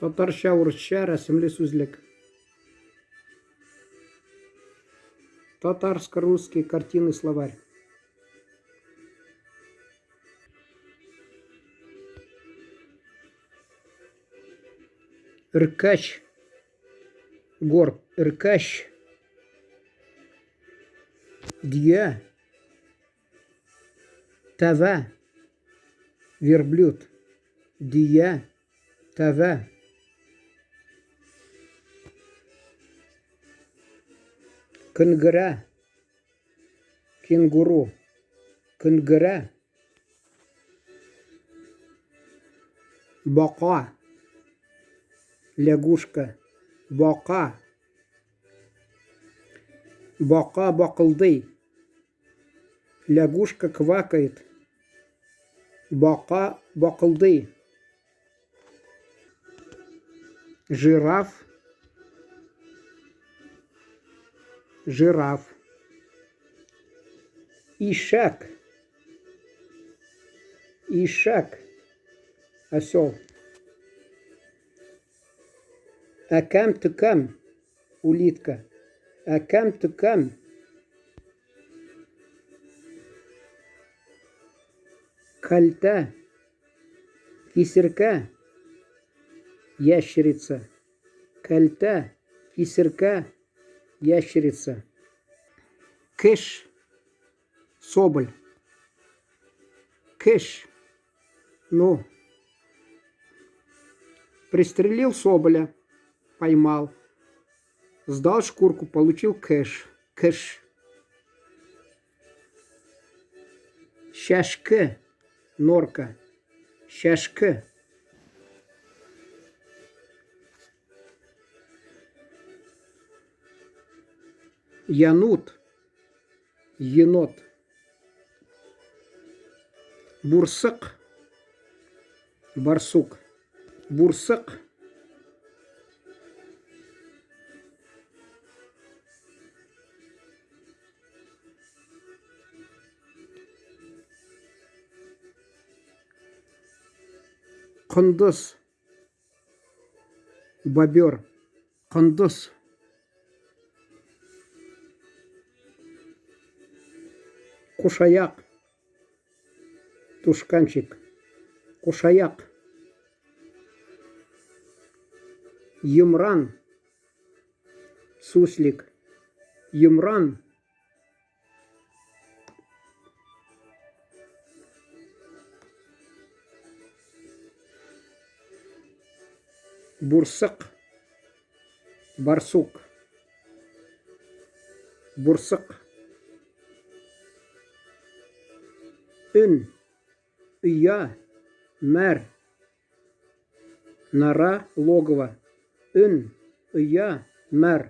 Татарча-урысча рәсемле сүзлек. Татарско-русский картинный словарь. Өркәч. Горб. Өркәч. Дөя. Тәвә. Верблюд. Дөя. Тәвә. Көнгерә. Кенгуру. Көнгерә. Бака. Лягушка. Бака. Бака бакылдый. Лягушка квакает. Бака бакылдый. Жираф. Жираф. Ишәк. Ишәк. Осел. Әкәм-төкәм. Улитка. Әкәм-төкәм. Кәлтә. Кисеркә. Ящерица. Кәлтә. Кисеркә. Ящерица. Кеш. Соболь. Кеш. Ну. Пристрелил соболя. Поймал. Сдал шкурку, получил кэш. Кэш. Чәшке. Норка. Чәшке. Янут. Енот. Бурсык. Барсук. Бурсык. Кондыз. Бобер. Кондыз. Кушаяк. Тушканчик. Кушаяк. Йомран. Суслик. Йомран. Бурсык. Барсук. Бурсык. Өн. Оя. Мәр. Нора, логово. Өн. Оя. Мәр.